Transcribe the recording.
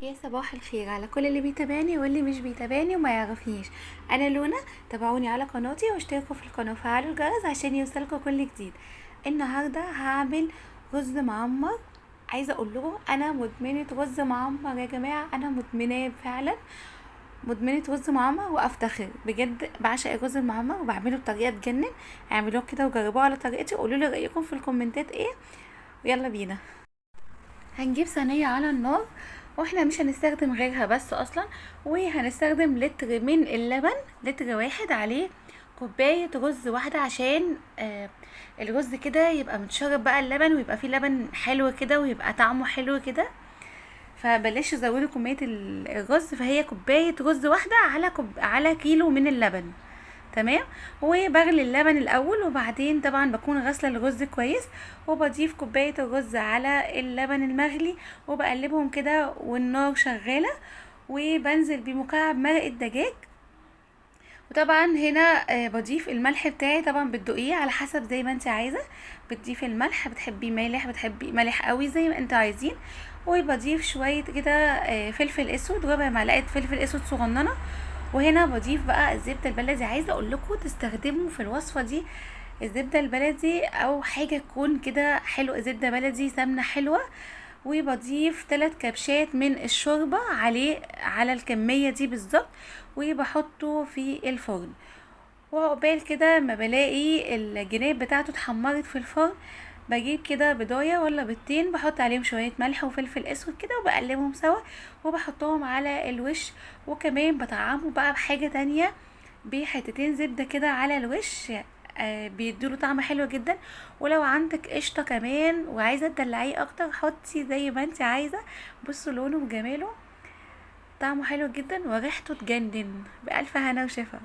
يا صباح الخير على كل اللي بيتابعني واللي مش بيتابعني وما يعرفنيش. انا لونا، تابعوني على قناتي واشتركوا في القناة وفعلوا الجرس عشان يوصلكوا كل جديد. النهارده هعمل رز معمر. عايزه اقول لكم انا مدمنه رز معمر يا جماعة، انا مدمناه فعلا، مدمنه رز معمر وافتخر بجد. بعشق الرز المعمر وبعمله بطريقة تجنن. اعملوه كده وجربوه على طريقتي وقولوا لي رايكم في الكومنتات ايه. ويلا بينا. هنجيب صينية على النار، واحنا مش هنستخدم غيرها بس اصلا، وهنستخدم لتر من اللبن، لتر واحد عليه كوباية رز واحدة عشان الرز كده يبقى متشرب بقى اللبن، ويبقى فيه لبن حلو كده ويبقى طعمه حلو كده. فبلاش تزودوا كمية الرز، فهي كوباية رز واحدة على كيلو من اللبن. تمام. وبغلي اللبن الاول، وبعدين طبعا بكون غاسله الرز كويس، وبضيف كوباية الرز على اللبن المغلي وبقلبهم كده والنار شغالة، وبنزل بمكعب مرق الدجاج. وطبعا هنا بضيف الملح بتاعي، طبعا بتدوقيه على حسب زي ما انت عايزه، بتضيفي الملح، بتحبيه مالح بتحبي مالح قوي زي ما انت عايزين. وبضيف شوية كده فلفل اسود، ربع معلقه فلفل اسود صغننه. وهنا بضيف بقى الزبدة البلدي. عايزه اقول لكم تستخدموا في الوصفة دي الزبدة البلدي او حاجة تكون كده حلوة، زبدة بلدي، سمنه حلوة. وبضيف 3 كبشات من الشوربة عليه على الكمية دي بالظبط، وبحطه في الفرن. وعقبال كده ما بلاقي الجناب بتاعته اتحمرت في الفرن، بجيب كده بضايه ولا بيضتين، بحط عليهم شوية ملح وفلفل اسود كده وبقلبهم سوا وبحطهم على الوش. وكمان بطعمه بقى بحاجة تانية، بحتتين زبدة كده على الوش، بيدوله طعم حلو جدا. ولو عندك قشطه كمان وعايزه تدلعيه اكتر حطي زي ما انت عايزه. بصوا لونه وجماله، طعمه حلو جدا وريحته تجنن. بألف هنا وشفا.